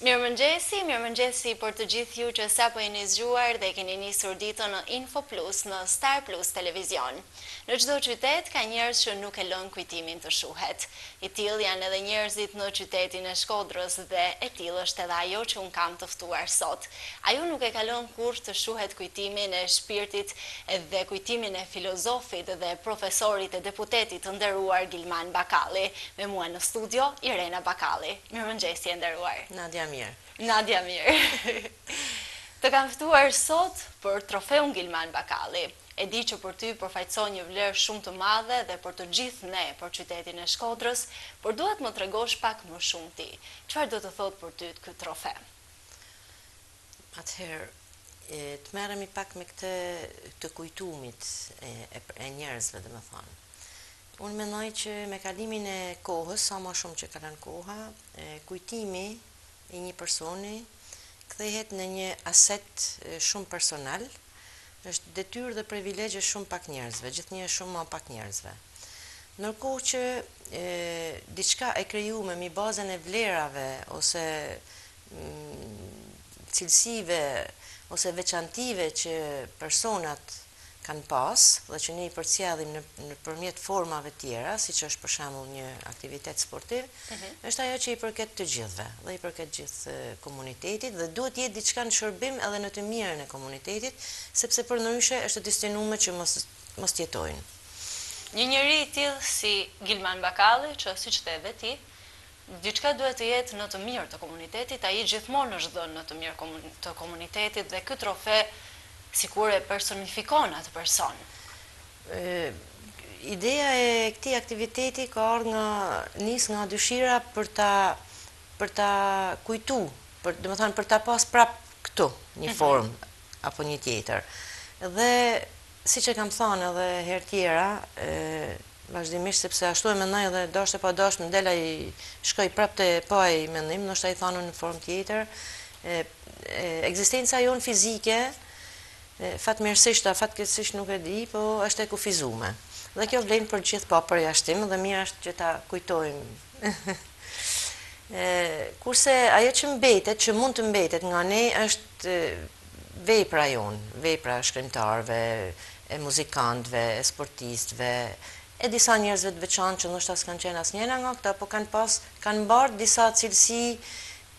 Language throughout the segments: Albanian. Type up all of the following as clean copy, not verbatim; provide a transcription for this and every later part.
Mirëmëngjesi, mirëmëngjesi për të gjithë ju që sapo jeni zgjuar dhe keni nisur ditën në Info Plus në Star Plus Televizion. Në çdo qytet ka njerëz që nuk e lënë kujtimin të shuhet. I tillë janë edhe njerëzit në qytetin e Shkodrës dhe e tillë është edhe ajo që unë kam të ftuar sot. Ajo nuk e ka lënë kurrë të shuhet kujtimin e shpirtit dhe kujtimin e filozofit dhe profesorit e deputetit të nderuar Gilman Bakalli. Me mua në studio, Irena Bakalli. Mirëmëngjesi e nderuar. Nadja mirë. Nadja mirë. Të kam ftuar sot për trofeun Gilman Bakalli. E di që për ty përfaqëson një vlerë shumë të madhe dhe për të gjithë ne, për qytetin e Shkodrës, por dua të më tregosh pak më shumë ti. Çfarë do të thotë për ty ky trofe? Atëherë, të merremi pak me këtë të kujtumit e, e, e njerëzve, domethënë. Unë mendoj që me kalimin e kohës, sa ma shumë që kalon koha, kujtimi i një personi kthehet në një aset shumë personal, është detyrë dhe privilegj e shumë pak njerëzve, gjithnjë e shumë ma pak njerëzve. Ndërkohë që e, diçka e krijume mi bazën e vlerave ose cilësive ose veçantive që personat kanë pas dhe që ne i përcjellim në nëpërmjet formave tjera, siç është për shembull një aktivitet sportiv, mhm. është ajo që i përket të gjithëve dhe i përket gjithë komunitetit dhe duhet të jetë diçka në shërbim edhe në të mirën e komunitetit, sepse përndryshe është e destinuar që mos mos të jetojnë. Një njeri i tillë si Gilman Bakalli, që siç the edhe ti, Diçka duhet të jetë në të mirë të komunitetit, ai gjithmonë është dhënë në të mirë të komunitetit dhe ky trofe sikur e personifikon atë person. Ideja e këtij aktiviteti ka ardhur nga nis nga dëshira për ta për ta kujtu, për domethënë për ta pas prap këtu një mhm. formë apo një tjetër. Dhe siç e kam thënë edhe herë tjera, Vazhdimisht sepse ashtu e mendoj dhe dashtë e pa dashtë më del ai shkoj prapë te po ai mendim, ndoshta i thanun në formë tjetër. E, e, ekzistenca jonë fizike fatmirësisht a fatkeqësisht nuk e di, po është e kufizume. Dhe kjo vlen për gjithë pa përjashtim dhe mirë është që ta kujtojmë. e, kurse ajo që mbetet, që mund të mbetet nga ne është vepra jonë, vepra e shkrimtarëve, e muzikantëve, e sportistëve, e disa njerëzve të veçantë që ndoshta s'kanë qenë asnjëra nga këta, po kanë pas, kanë mbart disa cilësi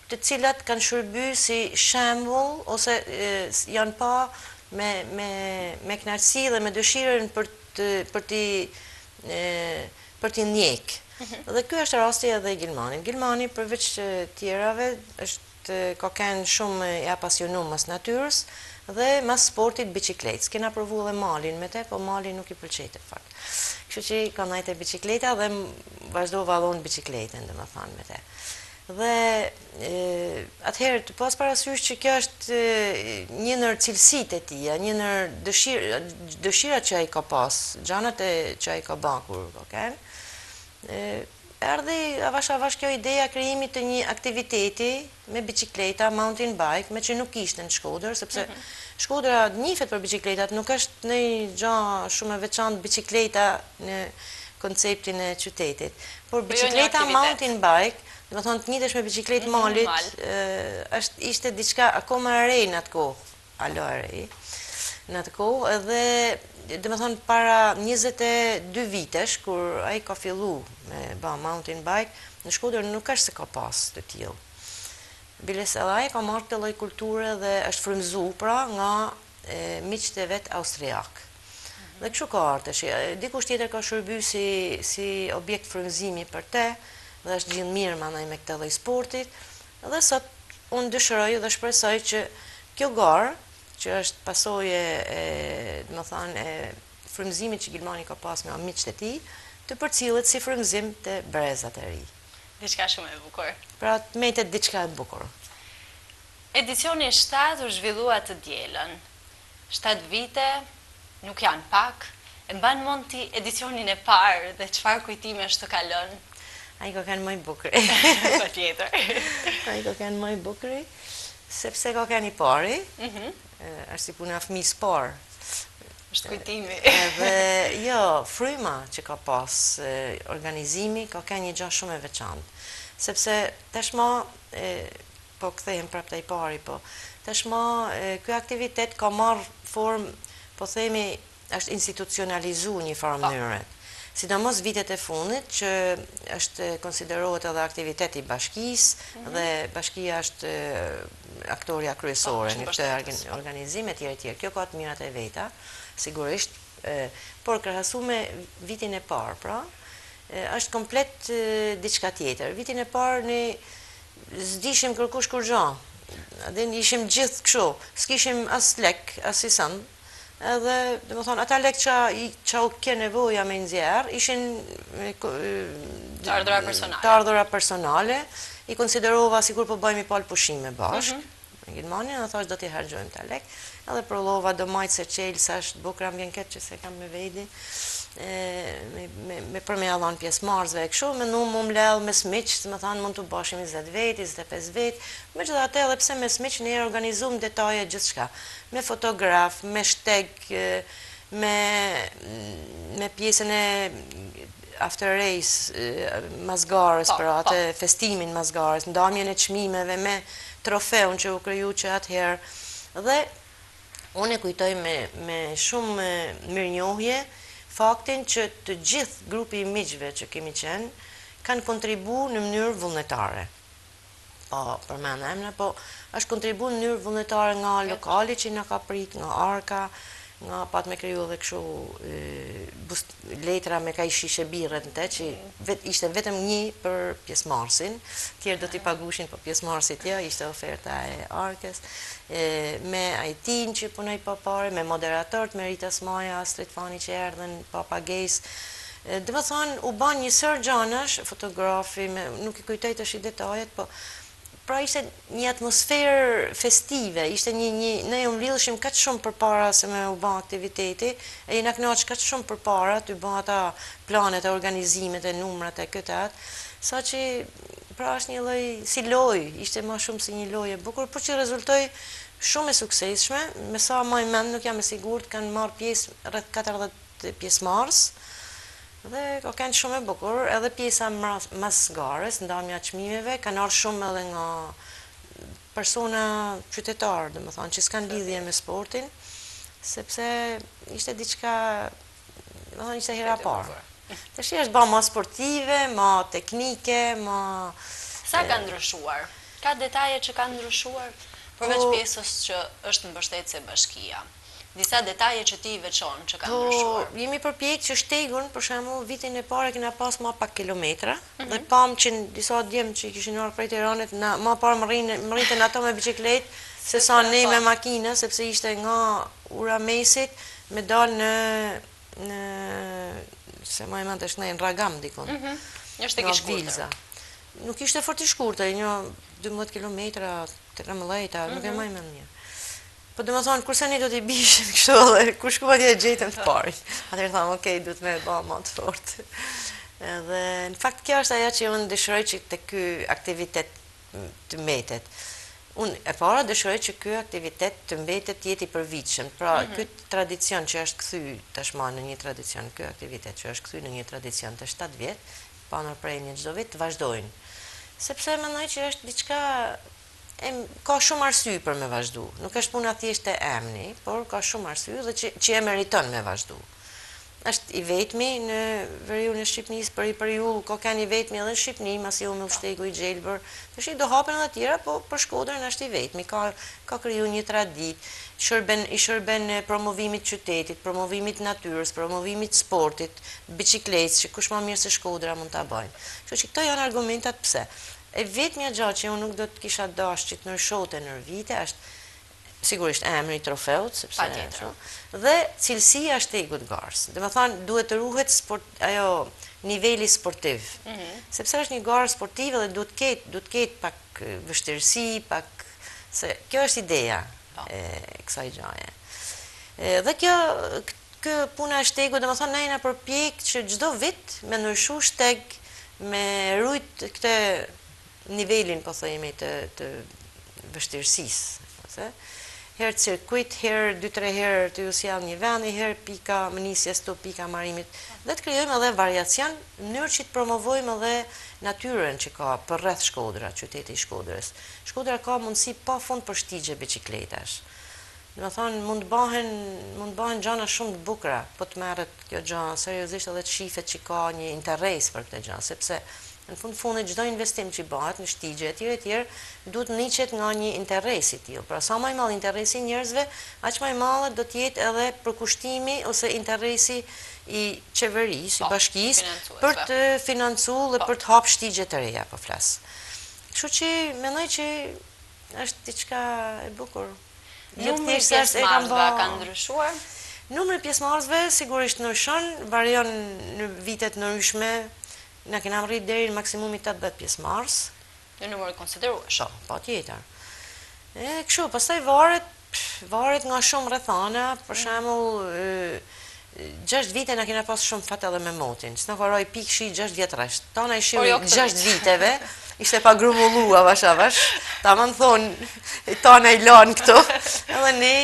të cilat kanë shërby si shembull ose janë pa me me me kënaqësi dhe me dëshirën për të për t'i për t'i ndjek. Mhm. Dhe ky është rasti edhe i Gilmanit. Gilmani përveç tjerave është Ka kenë shumë i apasionum mas natyrës dhe mas sportit biçikletës. Kena provu edhe malin me te, po mali nuk i pëlqejte fort. Kështu që ka nejt te biçikleta dhe vazhdova edhe unë biçikletën, domethënë me te. Dhe atëherë të pas parasysh që kjo është një ndër cilësitë e tija, një ndër dëshirë, dëshirat që ai ka pas, gjanat e që ai ka ba kur ka kenë, Erdhi avash avash kjo ideja e krijimit të një aktiviteti me biçikleta, mountain bike, meqë nuk ishte në Shkodër, sepse mhm. Shkodra njihet për biçikletat, nuk është një gja shumë e veçantë biçikleta në konceptin e qytetit. Por po jo biçikleta mountain bike, domethënë të ngjitesh me biçikletë mhm, malit, është ishte diçka akoma e re në atë kohë. Alo e re në atë kohë edhe domethënë para 22 vitesh kur ai ka fillu me ba mountain bike në Shkodër nuk është se ka pas të tillë. Biles edhe ai ka marrë këtë lloj kulture dhe është frymëzu pra nga miqtë e vet austriakë. Dhe kështu ka ardhur tash. Dikush tjetër ka shërby si si objekt frymëzimi për te dhe është gjind mirë mandej me këtë lloj sportit Dhe sot unë dëshiroj dhe shpresoj që kjo garë, që është pasojë e, domethënë, e frymëzimit që Gilmani ka pas nga miqtë e tij, të përcillet si frymëzim te brezat e ri. Diçka shumë e bukur. Pra të mbetet diçka e bukur. Edicioni i 7 u zhvillua të dielën. 7 vite nuk janë pak. E mban mend ti edicionin e parë dhe çfarë kujtimesh të ka lënë? Ai ka kenë më i bukuri. Patjetër. Ai ka kenë më i bukuri, sepse ka kenë i pari, mhm. është si puna e fëmijës parë. Është kujtimi. Edhe, jo, fryma që ka pas organizimi, ka kenë një gja shumë e veçantë. Sepse tashma. Po kthehem prapë te i pari, po tashmë ky aktivitet ka marrë formë, po themi, është institucionalizu një farë po. mënyre. Sidomos vitet e fundit që është konsiderohet edhe aktivitet i bashkisë mhm. dhe bashkia është aktorja kryesore po, në këtë organizim e tjerë e tjerë. Kjo ka të mirat e veta, sigurisht, por krahasu me vitin e parë, pra, është komplet diçka tjetër. Vitin e parë ne S'dishim kërkush kurgjo. Dhe ishim gjithë kështu, s'kishim as lek, as i send. Edhe, domethënë, ata lek që, që u ke nevoja me nxjerr, ishin të ardhura personale. Të ardhura personale. I konsiderova sikur po bëjmë i palë pushime bashkë. Mm -hmm. Me Gilmanin, dhe thash do t'i harxhojmë kta lek, edhe prodhova do majtëse çelësash të bukra, më vjen keq që s'e kam me vedi, me, me, me për me ja dhanë pjesëmarrësve e kështu, me nu mu mledh mes miq, domethanë mund të bashim 20 vetë, 25 vetë, megjithatë edhe pse mes miq ne organizum detaje gjithçka, me fotograf, me shteg, me, me pjesën e after race, mas garës, po, për atë po. festimin mas garës, ndamjen e çmimeve me trofeun që u kriju që atëherë. Dhe unë e kujtoj me, me shumë mirënjohje faktin që të gjithë grupi i miqve që kemi qenë kanë kontribu në mënyrë vullnetare. Pa përmend emra, po është kontribu në mënyrë vullnetare nga lokali që na ka prit, nga arka, nga pat me kriju edhe kështu bust, letra me kaj shishe birret në te, që vet, ishte vetëm një për pjesëmarrësin, tjerë do t'i pagushin, po pjesëmarrësit jo, ishte oferta e arkës, e, me IT-n që punoi pa pare, me moderatorët, me Rita Smaja, Astrit Fani që erdhën pa pagesë, Domethonë, u ban një sërë gjanash, fotografi, me, nuk i kujtoj tash detajet, po pra ishte një atmosferë festive, ishte një, një, ne u mblidheshim kaq shumë përpara se me u ba aktiviteti, e jena knaq kaq shumë përpara, të ba ata planet e organizimet e numrat e këtë atë, sa që pra është një lloj si lojë, ishte ma shumë si një lojë e bukur, por që rezultoi shumë e suksesshme, me sa maj mend, nuk jam e sigurt, kanë marrë pjesë rreth 40 pjesëmarrës dhe ka qenë shumë e bukur, edhe pjesa mas garës, ndamja e çmimeve, kanë ardhur shumë edhe nga persona qytetarë, domethonë, që s'kanë lidhje me sportin, sepse ishte diçka, domethonë, ishte hera parë. Tash është ba ma sportive, ma teknike, ma... Sa ka ndryshuar? Ka detaje që kanë ndryshuar, përveç po, pjesës që është mbështetëse bashkia? Disa detaje që ti i veçon që kanë ndryshuar. Po, jemi përpjekë që shtegun, për shembull, vitin e parë kena pas ma pak kilometra mm -hmm. dhe pamë që disa djem që i kishin ardhur prej Tiranës, na ma parë mrritën ato me biçikletë se sa ne me makinë, sepse ishte nga ura Mesit me dal në në s'e maj mend është në Rragam dikun. Mm -hmm. Një shteg i shkurtër. Nuk ishte fort i shkurtër, një 12 kilometra, 13, nuk e mhm. maj mend mirë. Po domethonë, kurse ne do t'i bishim kështu edhe, kur shkuam atje e gjetëm të parin. Atëherë thamë, okej, duhet me e ba ma të fort. Edhe, në fakt, kjo është ajo që unë dëshiroj që te ky aktivitet të mbetet. Unë e para dëshiroj që ky aktivitet të mbetet të jetë i përvitshëm. Pra, mm -hmm. ky tradicion që është kthy tashmë në një tradicion, ky aktivitet që është kthy në një tradicion të 7 vjet, pa ndërprerje çdo vit të vazhdojnë. Sepse mendoj që është diçka E, ka shumë arsye për me vazhdu. Nuk është puna thjesht te emni, por ka shumë arsye dhe që, që e meriton me vazhdu. Është i vetmi në veriun e Shqipnisë për i periudhë, ka qenë i vetmi edhe në Shqipni, masi u myll shtegu i gjelbër. Tash do hapen edhe tjera, po për Shkodrën është i vetmi, ka, ka kriju një traditë, shërben, i shërben promovimit qytetit, promovimit natyrës, promovimit sportit, biçikletës, që kush ma mirë se Shkodra mund ta bëjnë. Kështu që këto janë argumentat pse. E vetmja gja që unë nuk do të kisha dashtë që të ndryshote ndër vite është sigurisht emri i trofeut, sepse Patjetër. dhe cilësia e shtegut garës. Domethënë duhet të ruhet sport, ajo niveli sportiv. Mm -hmm. Sepse është një garë sportive dhe duhet ketë duhet ketë pak vështirësi, pak se kjo është ideja po. e kësaj gjaje. Dhe kjo Kjo puna e shtegut, domethënë ne jena përpjek që çdo vit me ndryshu shteg, me rujt këtë nivelin, po themi, të, të vështirësisë, ose. Herë cirkuit, herë dy tre herë të ju sjell një vendi, herë pika e nisjes te pika marimit dhe të krijojmë edhe variacion në mënyrë që të promovojmë edhe natyrën që ka përreth Shkodra, qyteti i Shkodrës. Shkodra ka mundësi pafund për shtigje biçikletash. Domethënë mund të bahen mund të bahen gjana shumë të bukura, po të merret kjo gjë seriozisht edhe të shifet që ka një interes për këtë gjë, sepse në fund fundit çdo investim që bëhet në shtigje etj etj duhet të niqet nga një interes i tillë. Pra sa më i madh interesi i njerëzve, aq më i madh do të jetë edhe përkushtimi ose interesi i qeverisë, i po, bashkisë për të financu dhe po. për të hapë shtigje të reja, po flas. Kështu që mendoj që është diçka e bukur. Numri i pjesëmarrësve ka ndryshuar? Numri i pjesëmarrësve sigurisht ndryshon, varion në vite të ndryshme. Na kena arrit deri në maksimumi 80 pjesëmarrës. Një numër i konsiderueshëm. Po, patjetër. E kështu, pastaj varet varet nga shumë rrethana, për shembull, 6 vite na kena pas shumë fat edhe me motin. S'na ka ra i pikë shi 6 vjet rresht. Tana i shiu jo 6 viteve, ishte pa grumullu avash avash. Taman thonë, tana i lanë këto. Edhe ne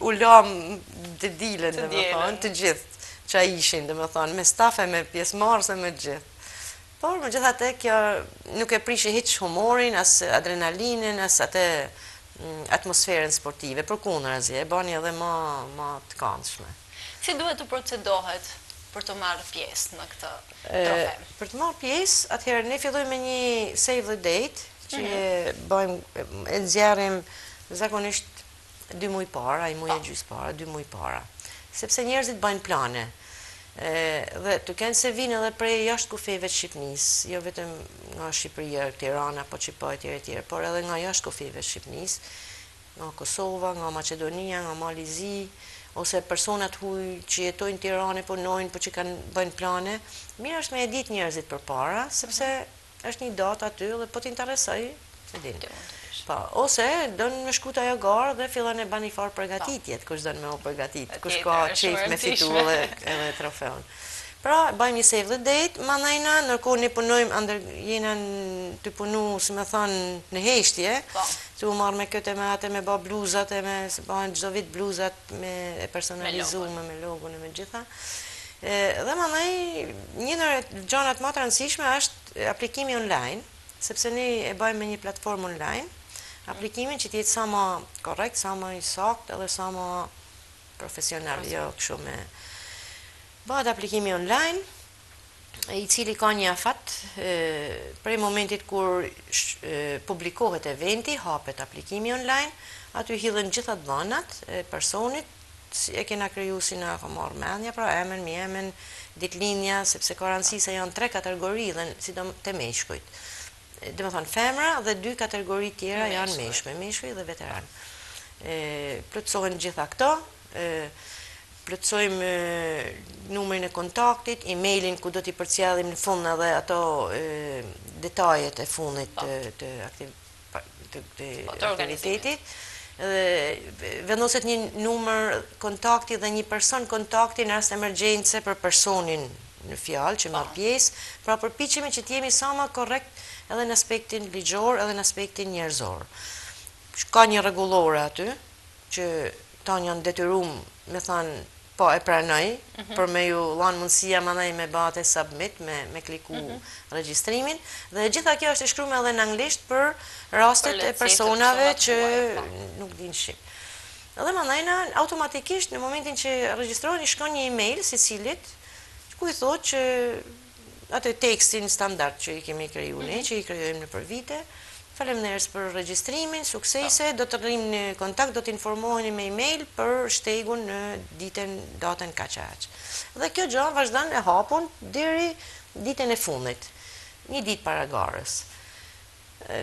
u lam të dilën, domethonë, të gjithë që ishin, domethonë, me staf e me pjesëmarrës e me gjithë. Por, megjithatë, kjo nuk e prishi hiç humorin, as adrenalinën, as atë mm, atmosferën sportive, përkundrazi, e bani edhe ma, ma të këndshme. Si duhet të procedohet për të marrë pjesë në këtë trofe? Për të marrë pjesë, atëherë ne fillojmë me një save the date, që mm -hmm. bëjmë, e nxjerrim zakonisht dy muj para, një muj e po. gjysë para, dy muj para. Sepse njerëzit bëjnë plane. Dhe të kenë se vinë edhe prej jashtë kufijve të Shqipnisë, jo vetëm nga Shqipëria, Tirana, po që po e tjere tjere, por edhe nga jashtë kufijve të Shqipnisë, nga Kosova, nga Maqedonia, nga Mali i Zi, ose personat huj që jetojnë në Tiranë, punojnë, po që kanë bëjnë plane, mirë është me e ditë njerëzit përpara, sepse është një datë aty dhe po të interesoj, e din. Po, ose don me shku te ajo garë dhe fillon e ban një farë përgatitjet, kush don me u përgatit, kush ka qejf me fitu edhe, edhe trofeun. Pra, bëjmë një save the date, mandejna, ndërkohë ne punojmë, andër, jena të punu, si me thonë, në heshtje, po. të u marrë me këtë me atë, me ba bluzat, e me, se bahen çdo vit bluzat me e personalizume, me logon e me gjitha. Dhe mandej, një ndër gjanat më të rëndësishme është aplikimi online, sepse ne e bëjmë me një platformë online, aplikimin që të jetë sa më korrekt, sa më i saktë edhe sa më profesional, jo kështu me bëhet aplikimi online, i cili ka një afat prej momentit kur publikohet eventi, hapet aplikimi online, aty hidhen gjitha të dhënat e personit, si e kena kriju si na ka marrë mendja, pra emën, mbiemën, ditëlindja, sepse ka rëndësi se janë tre kategori dhe sidomos te meshkujt. Domethënë femra dhe dy kategori tjera janë meshkuj, meshkuj dhe veteran. E, plotësohen gjitha këto, e, plotësojmë numrin e kontaktit, emailin ku do t'i përcjellim në fund edhe ato e, detajet e fundit të, të aktiv, të, të po, aktivitetit dhe vendoset një numër kontakti dhe një person kontakti në rast emergjence për personin në fjalë që marr po. pjesë, pra përpiqemi që të jemi sa më korrekt edhe në aspektin ligjor edhe në aspektin njerëzor. Ka një rregullore aty që tanë janë detyrum me thanë po e pranoj, mm -hmm. për me ju lanë mundësia mandej me ba atë submit, me, me kliku mm -hmm. regjistrimin, dhe gjitha kjo është e shkrume edhe në anglisht për rastet e personave që po. nuk dinë shqip. Dhe mandejna, automatikisht, në momentin që regjistrohen, i shkon një email secilit, ku i thotë që atë tekstin standard që i kemi kriju ne, mm -hmm. që i krijojmë nëpër vite, Faleminderit për regjistrimin, suksese, do të rrim në kontakt, do të informoheni me email për shtegun në ditën, datën kaq e aq. Dhe kjo gjë vazhdon e hapun deri ditën e fundit, një ditë para garës.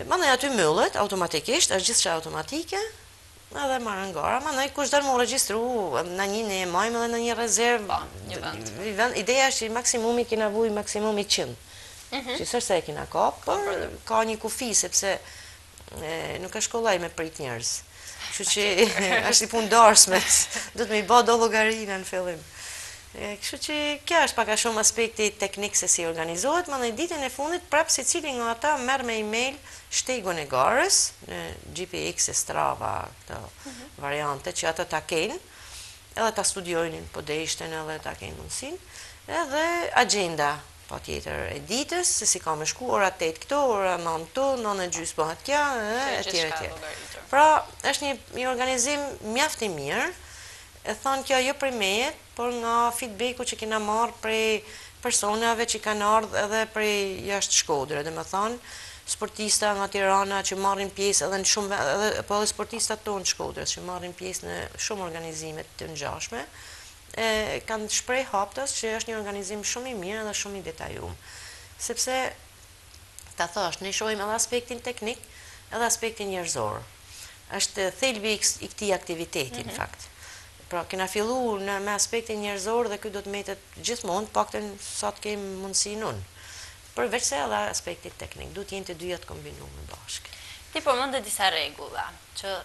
Mandej aty mbyllet automatikisht, është gjithçka automatike, edhe maron gara, mandej kush don me u regjistru, në një ne e majmë edhe në një rezervë, po, një vend. vend. Ideja është që maksimumi kena vuj maksimumi 100. Mm -hmm. Që s'është se e kena kap, por ka një kufi, sepse e, nuk është kollaj me prit njerëz. Kështu që është i punë darsme, do të me i ba do llogarina në fillim. Kështu që kjo është pak a shumë aspekti teknik se si organizohet, mandej ditën e fundit prapë secili nga ata merr me email shtegun e garës në GPX e Strava këto mhm. variante që ata ta kenë, edhe ta studiojnë po deshtën edhe ta kenë mundësinë, edhe agenda patjetër e ditës, se si ka me shku, ora 8 këto, ora 9 këto, 9 e gjysë bëhet kjo, e tjera e tjera. Pra, është një, një organizim mjaft i mirë, e thonë kjo jo prej meje, por nga feedbacku që kena marrë prej personave që kanë ardhë edhe prej jashtë Shkodre, domethonë, sportista nga Tirana që marrin pjesë edhe në shumë edhe po edhe sportistat tonë të Shkodrës që marrin pjesë në shumë organizime të ngjashme, e kanë shpreh haptas që është një organizim shumë i mirë dhe shumë i detajum. Sepse ta thash, ne shohim edhe aspektin teknik, edhe aspektin njerëzor. Është thelbi i këtij aktiviteti në mhm. fakt. Pra, kena fillu në, me aspektin njerëzor dhe ky do të mbetet gjithmonë, paktën sa të kem mundësinë unë. Përveç se edhe aspektit teknik, duhet të jenë të dyja të kombinume bashkë. Ti përmende disa rregulla që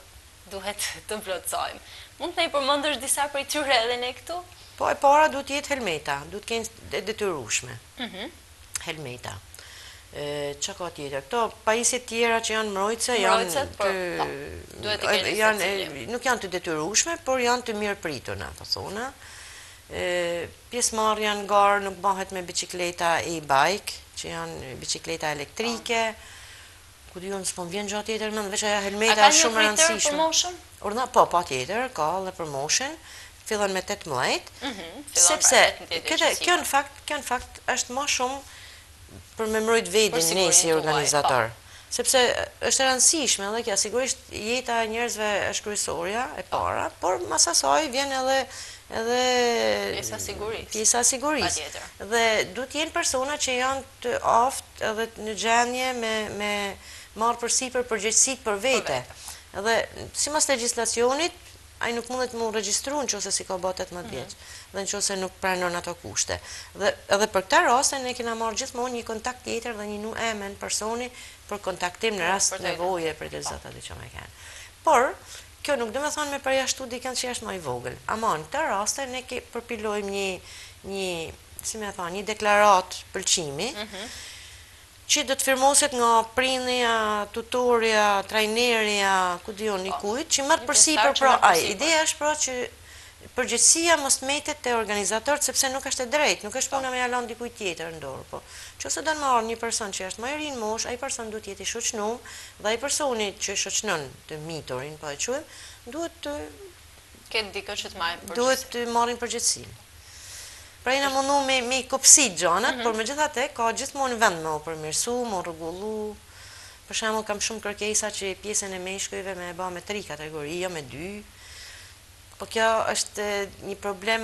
duhet të plotësojmë. Mund të na i përmendësh disa prej tyre edhe ne këtu? Po, e para duhet të jetë helmeta, duhet të kenë e detyrueshme. Mhm. Helmeta. Ça ka tjetër? Këto pajisje tjera që janë mbrojtëse janë po, të po, duhet të kenë janë nuk janë të detyrueshme, por janë të mirëprituna, po thona. Pjesëmarrja në garë nuk bëhet me biçikleta e-bike, që janë biçikleta elektrike. Ku di unë, s'po më vjen gjë tjetër në mend, veç ajo helmeta është shumë e rëndësishme. A ka një kriter për moshën? Urdhëro, po, patjetër, ka edhe për moshën. Fillon me 18. Mhm, pra sepse këtë kjo në fakt, kjo në fakt është më shumë për me mbrojt vedin ne si organizator. Po. Sepse është e rëndësishme edhe kjo, sigurisht jeta e njerëzve është kryesorja e para, por mas asaj vjen edhe edhe pjesa e sigurisë. Pjesa e sigurisë. Dhe duhet të jenë persona që janë të aftë edhe në gjendje me me marrë përsipër përgjegjësitë për vete. Edhe sipas legjislacionit, ai nuk mundet me u regjistru në qoftë se s'i ka ba 18 vjeç dhe në qoftë se nuk pranon ato kushte. Dhe edhe për këta raste ne kena marrë gjithmonë një kontakt tjetër dhe një nu emën personi për kontaktim në rast nevoje për të zëtë atë që me kenë. Por, kjo nuk do me thonë me përjashtu dikën që është më i vogël. Ama në këta raste ne ke përpilojmë një, një si me thonë, një deklaratë pëlqimi, mhm. Që do të firmoset nga prindi a, tutori a, trajneri a, ku di unë, i po, kujt, që merr përsipër pra ai. Ideja është pra që përgjegjësia mos të mbetet te organizatorët sepse nuk është e drejtë, nuk është po. puna me ja lënë dikujt tjetër në dorë, po. Nëse don me ardhë një person që është më i ri në moshë, ai person duhet të jetë i shoqënuar dhe ai personi që shoqënon të miturin, po e quajmë, duhet të ketë dikë që të marrë përgjegjësinë. Duhet të marrin përgjegjësinë. Pra jena mundu me, me i kopsit gjanat, mm -hmm. por megjithatë ka gjithmonë vend me u përmirësu, me u rregullu. Për shembull kam shumë kërkesa që pjesën e meshkujve me e ba me tri kategori, jo me dy. Po kjo është një problem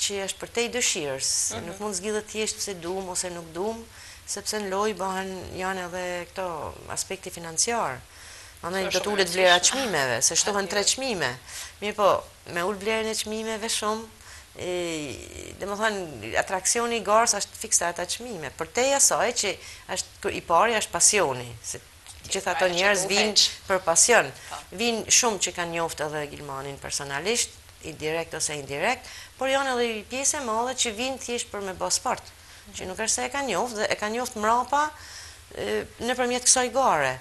që është përtej dëshirës, mm -hmm. nuk mund të zgjidhet thjesht pse dum ose nuk dum, sepse në lojë bëhen janë edhe këto aspekti financiar. Mandej do të ulet vlera e çmimeve, se shtohen tre çmime. Mirëpo, me ul vlerën e çmimeve shumë, domethënë, atraksioni i garës është fiks te ata çmime. Përtej asaj që është i pari është pasioni, se gjithë ato njerëz vijnë për pasion. Po. Vijnë shumë që kanë njoftë edhe Gilmanin personalisht, i direkt ose indirekt, por janë edhe një pjesë e madhe që vijnë thjesht për me bë sport, që nuk është se e kanë njoftë dhe e kanë njoftë mrapa nëpërmjet kësaj gare.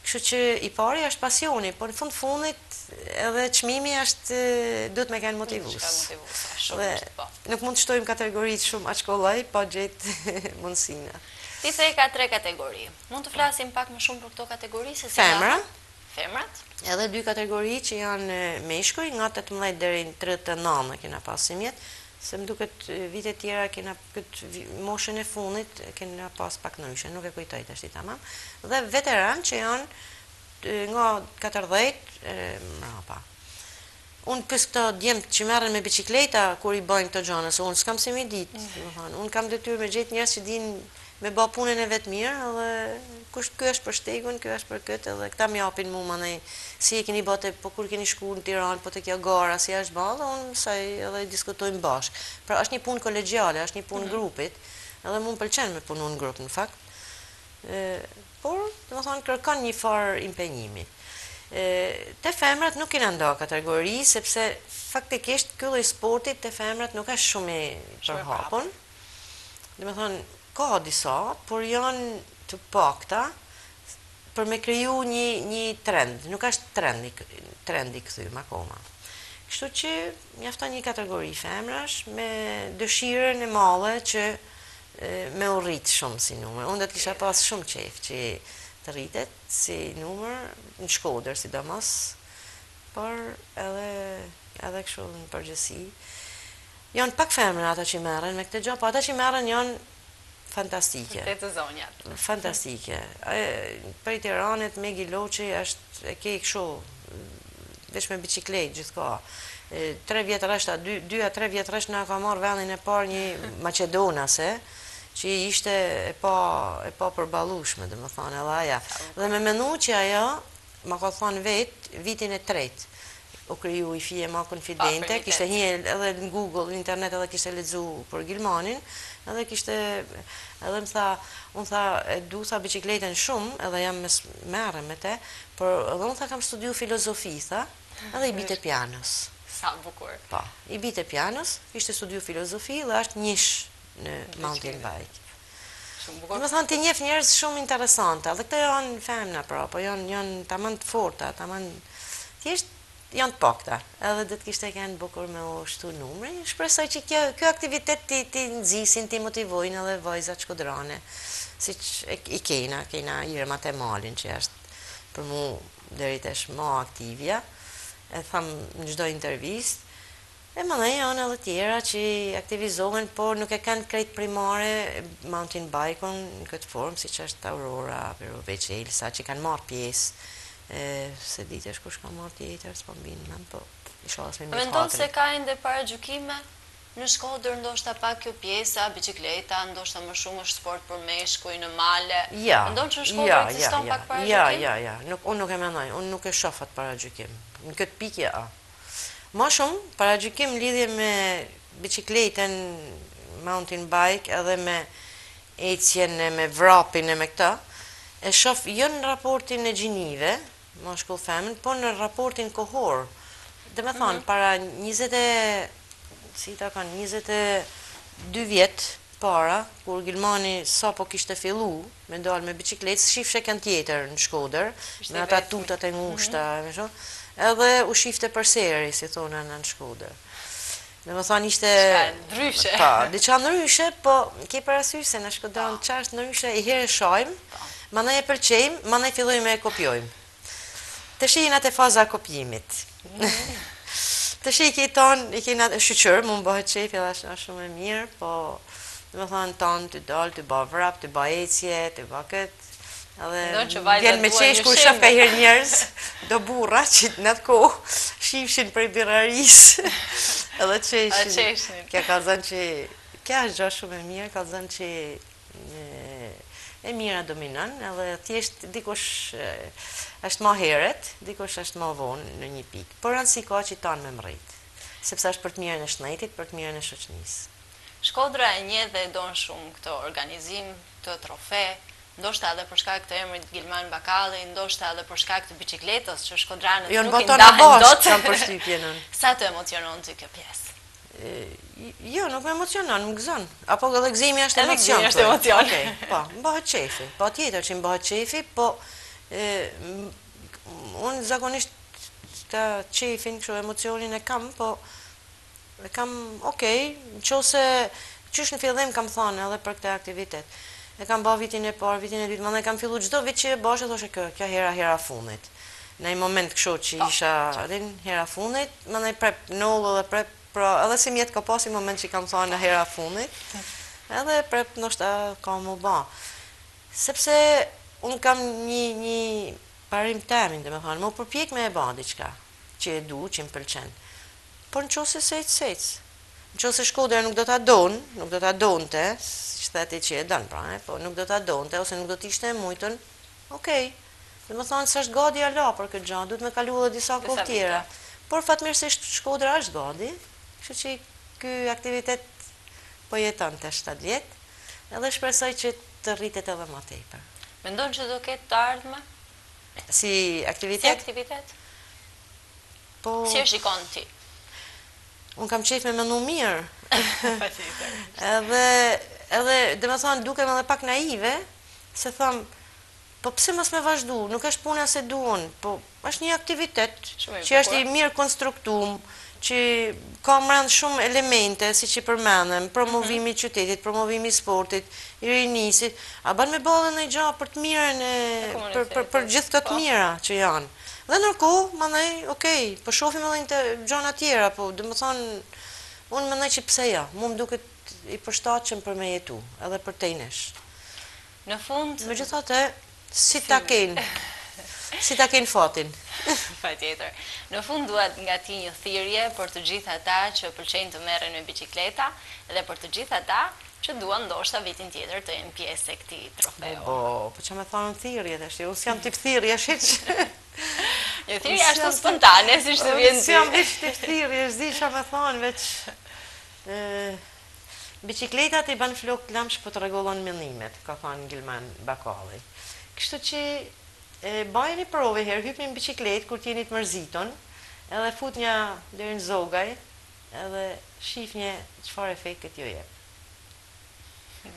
Kështu që i pari është pasioni, por në fund fundit edhe çmimi është duhet me kenë motivues. Dhe po. nuk mund të shtojmë kategoritë shumë aq kollaj pa gjetë mundësinë. Ti the ka tre kategori. Mund të flasim pak më shumë për këto kategori se si Femra. Femrat? Edhe dy kategori që janë meshkuj, nga 18 deri në 39 kena pas simjet, se më duket vitet tjera kena këtë moshën e fundit kena pas pak ndryshe, nuk e kujtoj tashti tamam. Dhe veteran që janë nga 40 e mrapa. Unë pys këto djemtë që merren me bicikleta kur i bëjnë këto gjana, se unë s'kam si me ditë, mm. Unë kam detyrë me gjetë njerëz që dinë me ba punën e vet mirë edhe kush ky është për shtegun, ky është për këtë edhe këta më japin mu mandej si e keni ba te, po kur keni shku në Tiranë, po te kjo gara, si është ba dhe unë mësoj edhe diskutojmë bashkë. Pra është një punë kolegjiale, është një punë mm -hmm. grupit, edhe mu më pëlqen me punu në grup në fakt. E, por, domethënë, kërkon një farë impenjimi. Te femrat nuk kena nda kategori, sepse faktikisht ky lloj sporti te femrat nuk është shumë i përhapun. Domethënë, ka disa, por janë të pakta për me kriju një, një trend, nuk është trend, trend i kthym akoma. Kështu që mjafton një kategori femrash me dëshirën e madhe që me u rrit shumë si numër. Unë do të kisha pas shumë qejf që të rritet si numër, në Shkodër sidomos, por edhe, edhe kështu në përgjithësi. Janë pak femra ata që merren me këtë gjë, po ata që merren janë fantastike. Vërtet të zonjat. Fantastike. Prej Tiranit, Megi Loçi është e ke kështu, veç me biçikletë gjithka. Tre vjet rresht, a dy, dy a tre vjet rresht na ka marrë vendin e parë një maqedonase, që ishte e pa, e papërballueshme, domethënë, edhe aja. Dhe me menu që ajo, ma ka thonë vetë, vitin e tretë, u kriju i fije ma konfidente, kishte hi edhe në Google, në internet edhe kishte lexu për Gilmanin, edhe kishte, edhe më tha, unë tha, e du tha biçikletën shumë, edhe jam me merrem me te, por edhe unë tha kam studiu filozofi, tha, edhe i bite pianos. Sa bukur. Po, i bite pianos, kishte studiu filozofi dhe është njësh në mountain bike. Shumë bukur. Domethënë ti njeh njerëz shumë interesante, edhe këto janë femna pra, po janë janë tamam të forta, tamam thjesht janë të pakta. Edhe do të kishte qenë bukur me u shtu numri. Shpresoj që kjo ky aktivitet t'i t'i nxisin, t'i motivojnë edhe vajzat shkodrane, siç e, i kena, kena Irma Temalin që është për mu deri tash ma aktivja, e tham në çdo intervistë, E mandej janë edhe tjera që aktivizohen, por nuk e kanë krejt primare mountain bike-un në këtë formë, siç është Aurora, Perovic, Elsa, që kanë marrë pjesë. E, s'e di tash kush ka marrë tjetër, s'po më vjen në mend, po ishalla s'me Mendon se ka ende paragjykime në Shkodër, ndoshta pak kjo pjesa, biçikleta, ndoshta më shumë është sport për meshkuj në male. Ja, Mendon që në Shkodër ja, ja, ekziston ja, pak ja, paragjykim? ja, ja, nuk, unë nuk e mendoj, unë nuk e shoh atë paragjykim. Në këtë pikë ja. Ma shumë paragjykim lidhje me biçikletën, mountain bike edhe me ecjen e me vrapin e me këta, e shof jo në raportin e gjinive, mashkull femën, po në raportin kohor. Domethonë, para 20 e, si ta kanë, 22 vjet para, kur Gilmani sapo kishte fillu me dalë me biçikletë, s'shifshe kënd tjetër në Shkodër, me ata tutat e ngushta, me shumë, edhe u shifte përseri, si thonë në Shkodër. Domethonë ishte... Diçka ndryshe. Po, diçka ndryshe, po ke parasysh se në Shkodër po. ça është ndryshe, i herë e shajmë, po. mandej e pëlqejmë, mandej fillojmë e kopjojmë. Tash jena te faza e kopjimit. Tash i ke tonë, i kena shyqyr, mu më bëhet qefi dhe është shumë e mirë, po, domethonë tonë të dalë, të ba vrap, të ba ecje, të ba këtë, edhe vjen me qesh kur shoh kaherë njerëz, do burra që në atë kohë shifshin prej birrarisë, edhe qeshin. Kjo ka zënë që, kjo është gjë shumë e mirë, ka zënë që e mira dominon, edhe thjesht dikush është ma heret, dikush është ma vonë në një pikë. Por rëndësi ka që tanë me mrrit, sepse është për të mirën e shnetit, për të mirën e shoqënisë. Shkodra e njeh dhe e don shumë këtë organizim, këtë trofe, ndoshta edhe për shkak të emrit Gilman Bakalli, ndoshta edhe për shkak të biçikletës që shkodranët nuk i ndahen dot. Kam përshtypjen unë. Sa të emocionon ty kjo pjesë? Jo, nuk më emocionon, më gëzon. Apo edhe gëzimi është emocion. Edhe gëzimi është emocion. Okej, po, më bëhet qefi. Patjetër që më bëhet qefi, po unë zakonisht të qefin, kështu emocionin e kam, po e kam, okej, në qoftë se qysh në fillim kam thonë edhe për këtë aktivitet. E kam ba vitin e parë, vitin e dytë, mandej kam fillu çdo vit që e bashë, thoshe kjo, kjo hera, hera fundit. Në një moment kështu që po. isha, din, hera fundit, mandej prep nollu dhe prep, pra edhe si mjet ka pasi moment që kam thonë në hera fundit, edhe prep ndoshta ka mu ba. Sepse unë kam një, një parim temin, domethonë, mu përpjek me e ba diçka, që e du, që më pëlqen. Por në qoftë se s'ec, s'ec. Në qoftë se Shkodra nuk do ta don, nuk do ta donte, siç the ti që e don, pra, e, po nuk do ta donte, ose nuk do t'ishte e mujtun, okej. Domethonë, s'është gadi ala për këtë gjë, duhet me kalu edhe disa kohë tjera. Por fatmirësisht Shkodra është gadi, kështu që ky aktivitet po jeton tash 7 vjet, edhe shpresoj që të rritet edhe më tepër. Mendon që do ketë të ardhme? Si aktivitet? Si aktivitet? Po... Si e shikon ti? Unë kam qejf me menu mirë. Patjetër. Edhe, edhe, domethonë, dukem edhe pak naive, se thom, po pse mos me vazhdu, nuk është puna se du unë, po është një aktivitet që është i mirë konstruktum, që ka mrend shumë elemente, siç i përmendëm, promovimi i qytetit, promovimi i sportit, i rinisë, a ban me ba edhe një gja për të mirën e, për, për, për gjithë këto të mira që janë. Dhe ndërkohë, mandej, okej, po shohim edhe një gjana tjera, po, domethonë, unë mendoj që pse jo, mu më duket i përshtatshëm për me jetu, edhe për te nesh. Në fund... Megjithatë, si ta kenë, si ta kenë fatin. Patjetër. Në fund dua nga ti një thirrje për të gjithë ata që pëlqejnë të merren me biçikleta dhe për të gjithë ata që duan ndoshta vitin tjetër të jenë pjesë e këtij trofeu. Po, po ça me thonë thirrje tash, unë s'jam tip thirrje hiç. Një thirrje ashtu spontane, siç të vjen ty. S'jam hiç tip thirrje, s'di ça me thonë, veç Biçikleta t'i ban flokët lëmsh po të rregullon mendimet, ka thanë Gilman Bakalli. Kështu që bajeni provë herë, hypni në biçikletë kur të jeni të mërzitun, edhe futnja deri në Zogaj, edhe shifnje çfarë efekti t'ju jep.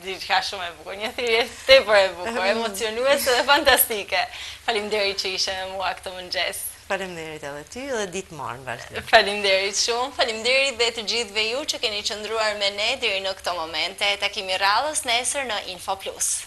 Diçka shumë e bukur, një thirrje tepër e bukur, emocionuese dhe fantastike. Faleminderit që ishe me mua këtë mëngjes. Faleminderit edhe ty dhe ditë mbarë në vazhdim. Faleminderit shumë, faleminderit dhe të gjithëve ju që keni qëndruar me ne deri në këto momente. Takimi i radhës nesër në Info Plus.